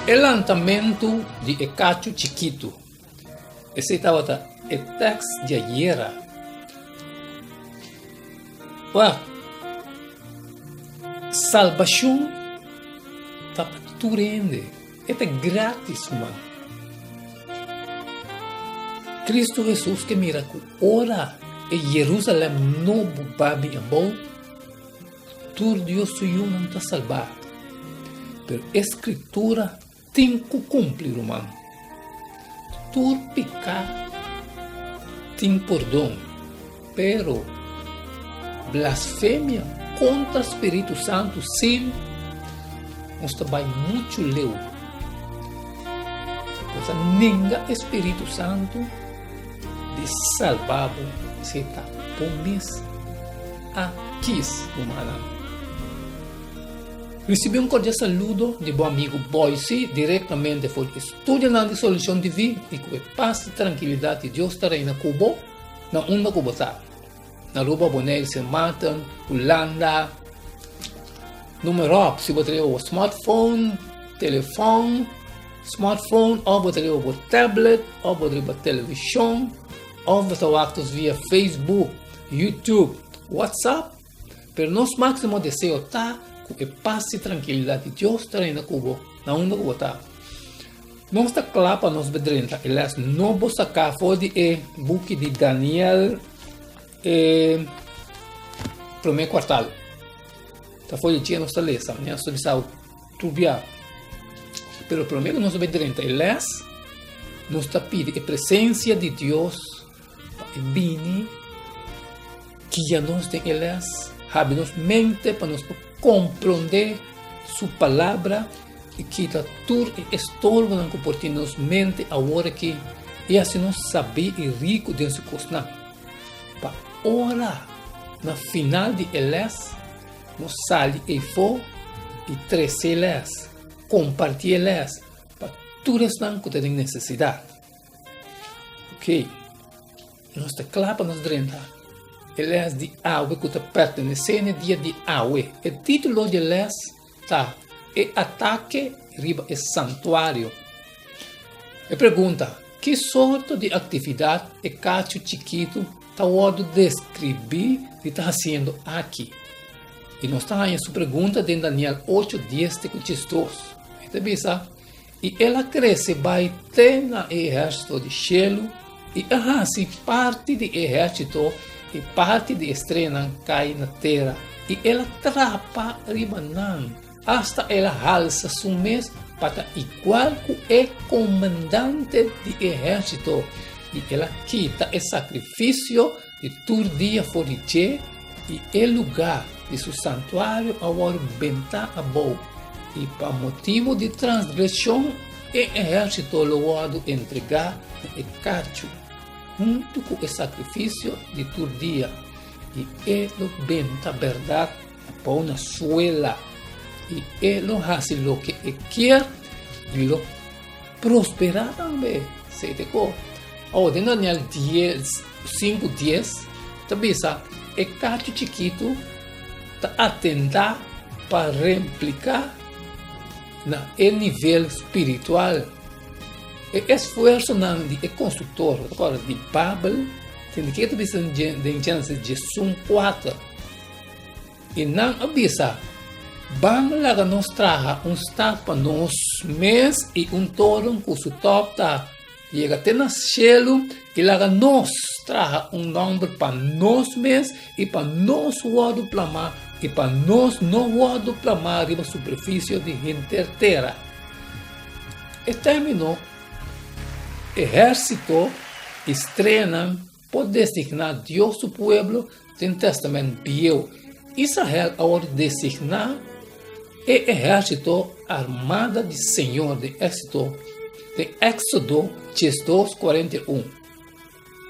E lantamentu di e kachu chikitu. Esei tabata e tèks di ayera. Wak, salbashon ta pa tur hende. E ta gratis, ruman. Kristu Hesus ke mira ku ora e Yerusalèm nobo ba bin abou, tur Dios su yunan ta salbá. Pero e Skritura tin ku kumpli, ruman. Tur piká tin pordon, pero blasfemia kontra Spiritu Santu sin nos ta bai muchu leu. Bo ta nenga e Spiritu Santu di salba bo, esei ta bo mes a kis, rumannan. Ricibi un cordial saludo di bo amigo Boyce directamente for di e studionan di Solucion TV y cu e paz y tranquilidad di Dios ta reina cu bo na unda cu bo ta. Na Aruba, Bonaire, Sint Maarten, Hulanda, noem maar op. Si bo ta riba bo smartphone, telefon, smartphone of bo ta riba bo tablet of bo ta riba television of bo ta wak nos via Facebook, YouTube, WhatsApp. Pero nos máximo deseo ta ku e pas i trankilidat di Dios ta reina ku bo na unda ku bo ta. Nos ta kla pa nos bedrenta e lès nobo saká for di e buki di Daniel e promé kuartal. Ta for di dje nos ta lesa, mi a bisa tur bia. Pero promé ku nos bedrenta e lès, nos ta pidi e presensia di Dios Pa e bini guia nos den e les, habri nos mente pa nos por komprondé su palabra i kita tur e estorbonan ku por tin nos mente awor aki i hasi nos sabí i riku den su kosnan. Pa ora na final di e les nos sali eifó i trese e les, kompartí e les pa tur esnan ku ta den nesesidat. Ok, nos ta kla pa nos drenta e les di awe ku ta pertenesé na e dia di awe. E título di e les ta E atake riba e santuario. E pregunta, ki sorto di aktividat e kachu chikitu ta wòrdu deskribí di ta hasiendo aki? I nos ta haña su pregunta den Daniel ocho, dies te ku diesdos. E ta bisa, I el a krese bai te na e ehérsito di shelu i a hasi parti di e ehérsito i parti di e streanan kai na tera, i el a trapa riba nan, asta el a halsa su mes pa ta igual ku e komandante di e ehérsito, i el a kita e sakrifisio di tur dia for di dje, i e lugá di su santuario a wòrdu bentá abou, i pa motibu di transgreshon e ehérsito lo wòrdu entregá na e kachu, huntu ku e sakrifisio di tur dia, i e lo benta bèrdat abou na suela, i e lo hasi loke e kier, i lo prosperá tambe. Sete ko. Awor, den Daniel dies, sinku dies, ta bisa, E kachu chikitu ta atendá pa rempliká na e nivel spiritual e esfuersonan di e konstruktor, bo ta kòrda di Babel, tende ke ta bisa den Génesis diesun kuater. I nan a bisa, Ban laga nos traha un stat pa nos mes i un toren ku su tòp ta yega te na shelu, i laga nos traha un nòmber pa nos mes i pa nos wòrdu plamá i pa nos no wòrdu plamá riba superfisio di henter tera. E término ehérsito i streanan Por designá Dios su pueblo den Tèstamènt Bieu. Israel a wòrdu designá e ehérsito armada di Señor den Éxodo den Éxodo diesdos, 41.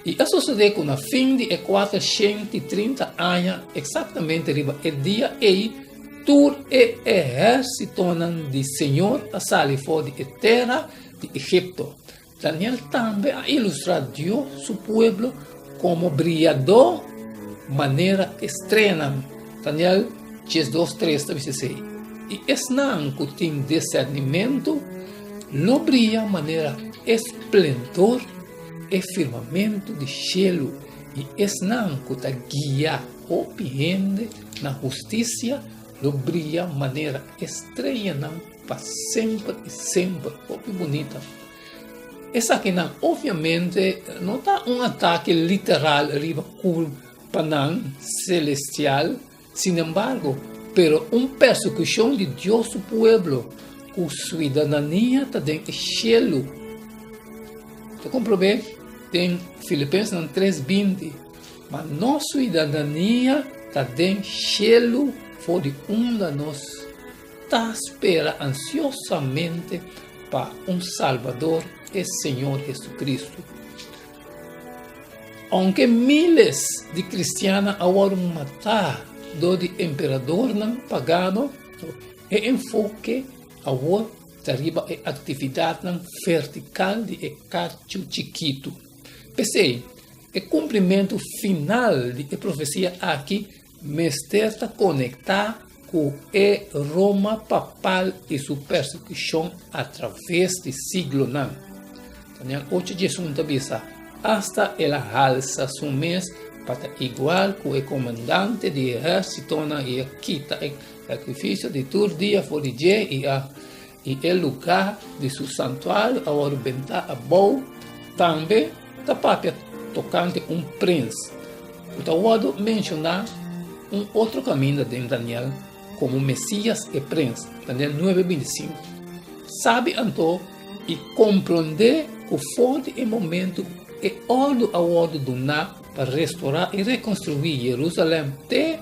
I a sosodé ku na fin di e kuatershent i trinta aña, eksaktamente riba e dia ei, tur e ehérsitonan di Señor a sali for di e tera di Egipto. Daniel tambe a ilustrá Dios su pueblo komo briadó manera e streanan. Daniel diesdos tres ta bisa esei. I esnan ku tin disernimentu lo bria manera e splendor e firmamentu di shelu, i esnan ku ta guia hopi hende na hustisia lo bria manera e streanan pa semper i semper. Hopi bunita! Esakinan obviamente no ta un atake literal riba kurpanan selestial. Sinembargo, pero un persekushon di Dios su pueblo ku suidadanía ta den e shelu. Ta komprobé den Filipensenan 3, 20, Ma nos suidadanía ta den shelu for di unda nos ta spera ansiosamente pa un Salbador, e Señor Jesucristo. Ounke míles di kristiannan a wòrdu matá dor di emperadornan pagano, e enfoke awor ta riba e aktividatnan vertikal di e kachu chikitu. P'esei, e kumplimentu final di e profesia aki mester ta konektá ku e Roma papal i su persekushon atraves di siglonan. Daniel ocho diesun ta bisa, Asta el a halsa su mes pa ta igual ku e komandante di ehérsitonan i a kita e sakrifisio di tur dia for di dje i a i e lugá di su santuario a wòrdu bentá abou. Tambe ta papia tokante un prins ku ta wòrdu menshoná un otro kaminda den Daniel komo Mesías e Prins, Daniel nuebe 25. Sabi anto i komprondé ku for di e momentu ku e òrdu a wòrdu duná pa restorá i rekonstruí Jerusalèm te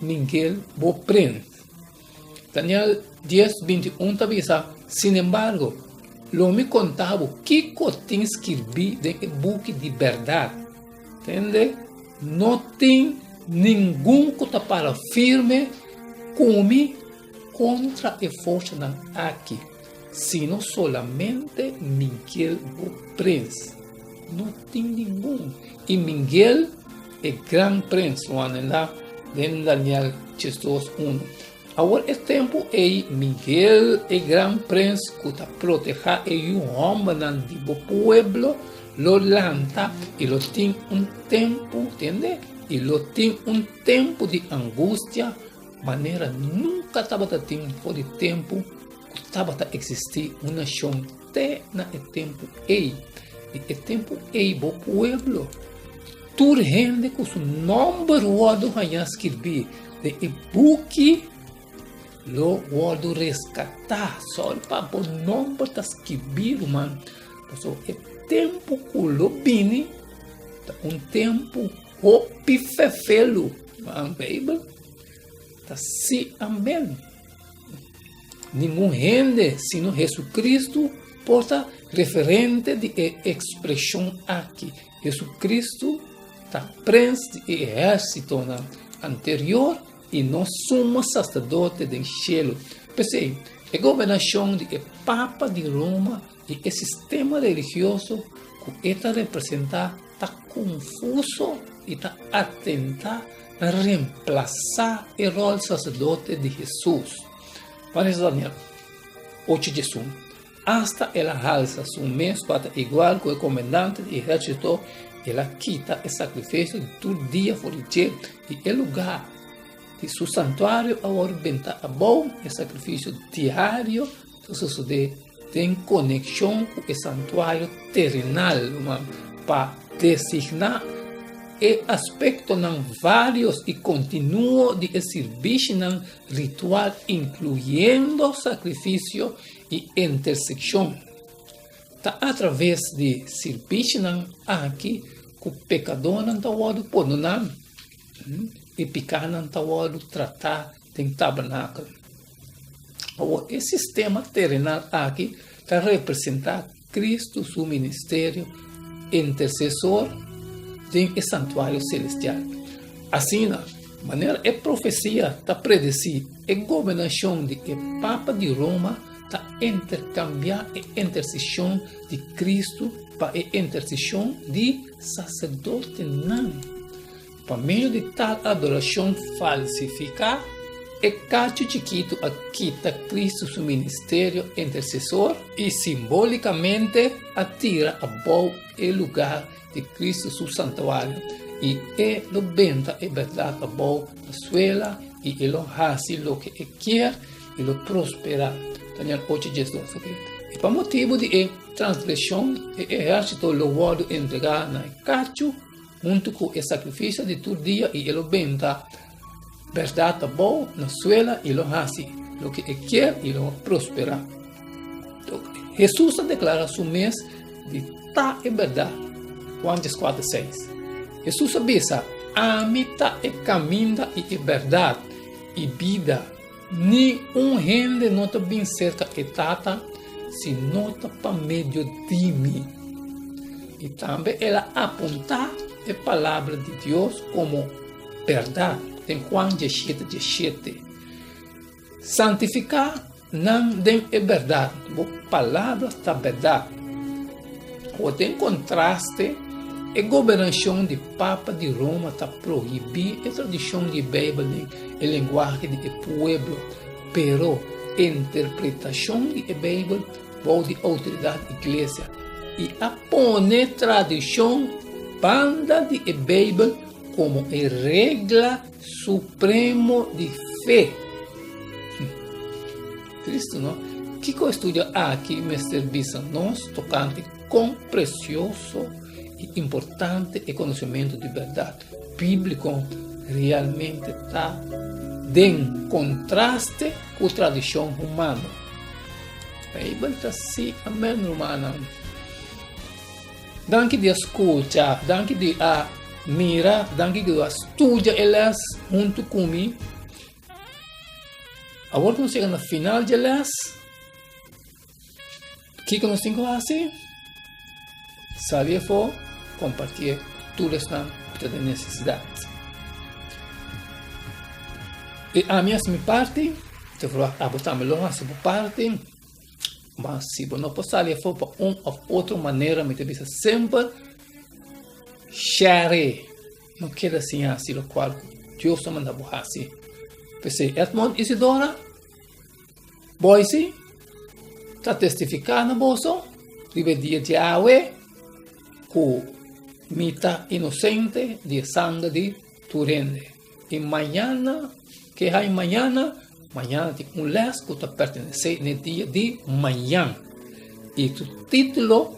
Miguel bo prins. Daniel dies, 21 ta bisa, Sinembargo, lo mi konta bo kiko tin skirbí den e buki di bèrdat. Tende, no tin ningun ku ta para firme ku mi kontra e forsanan aki, sino solamente Miguel bo prins. No tin ningun. I Miguel, e gran prins, lo anelá den Daniel 2, 1. Awor e tempu ei Miguel, e gran prins ku ta protehá e yu hòmbernan di bo pueblo, lo lanta i lo tin un tempu, tende? I lo tin un tempu di angustia manera nunka tabata tin for di tempu ku tabata eksistí un nashon te na e tempu ei. Di e tempu ei bo pueblo, tur hende ku su nòmber wòrdu hañá skirbí den e buki lo wòrdu reskatá. Sòru pa bo nòmber ta skirbí, ruman, pasobra e tempu ku lo bini ta un tempu hopi fefelu. Ruman, Beibel ta sí amén. Ningun hende sino Jesucristo por ta referente di e expresion aki. Jesucristo ta prens di e ehérsitonan anterior i nos sumo sacerdote den shelu. P'esei, e gobernacion di e Papa di Roma i e sistema religioso ku e ta representá ta konfuso i ta atentá na remplasá e ròl saserdote di Hesus. Parese Daniel ocho diesun, Asta el a halsa su mes pa ta igual ku e komandante di ehérsito, el a kita e sakrifisio di tur dia for di dje, i e lugá di su santuario a wòrdu bentá abou. E sakrifisio diario ta sosodé den konekshon ku e santuario terenal pa designá e aspektonan vários i kontinuo di e sirbishinan ritual inkluyendo sakrifisio i intersekshon. Ta atraves di sirbishinan aki ku pekadónan ta wòrdu pordoná i pikánan ta wòrdu tratá den tabernakel. Awor, e sistema terenal aki ta representá Cristo su ministerio intersesor den e santuario celestial. Asina, manera e profesia ta predesí, e gobernacion di e Papa di Roma ta intercambiá e intercesion di Cristo pa e intercesion di sacerdotenan. Pa medio di tal adoracion falsificá. E kachu chikitu a kita Kristu su ministerio intersesor i simbólikamente a tira abou e lugá di Kristu su santuario, i e lo benta e bèrdat abou na suela i e lo hasi loke e kier i lo prosperá. Daniel ocho diesdos. I pa motibu di e transgreshon e ehérsito lo wòrdu entregá na e kachu huntu ku e sakrifisio di tur dia i e lo benta Bèrdat ta bou na suela i lo hasi loke e kier i lo prosperá. Hesus a deklará su mes di ta e bèrdat. Juan dieskuater seis. Hesus a bisa, Ami ta e kaminda i e bèrdat i bida. Ni un hende no ta bin serka e Tata si no ta pa medio di mi. I tambe el a apuntá e Palabra di Dios komo bèrdat den Juan diesshete diesshete. Santifiká nan den e bèrdat, bo palabra ta bèrdat. Awor den kontraste, e gobernashon di Papa di Roma ta prohibí e tradishon di Beibel den e lenguahe di e pueblo, pero interpretashon di e Beibel bou di outoridat iglesia i a pone tradishon banda di e Beibel komo e regla supremo di fe. Tristu, no? Kiko e studio aki mester bisa nos tokante kon presioso i importante e konosementu di bèrdat bíbliko realmente ta den kontraste ku tradishon humano? Beibel ta sí, amèn, rumannan. Danki di a skucha, danki di a mira, danki di a studia e les huntu ku mi. Awor ku nos yega na final di e les, kiko nos tin ku hasi? Sali afó, kompartié ku tur esnan ku ta den nesesidat. I ami hasi mi parti, te verwacht abo tambe lo hasi bo parti. Ma si bo no por sali afó pa un òf otro manera, mi ta bisa semper, share. No keda sin hasi lokual ku Dios a manda bo hasi. P'esei Edmond Isidora, Boise, ta testifiká na boso riba e dia djawe ku mi ta inosente di e sanger di tur hende. I mañana, ke hay mañana? Mañana tin un les ku ta pertenesé n'e dia di mañan. I su título,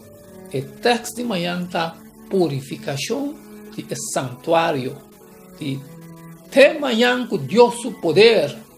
e tèks di mañan ta Purifikashon di e Santuario. I te mañan ku Dios su poder.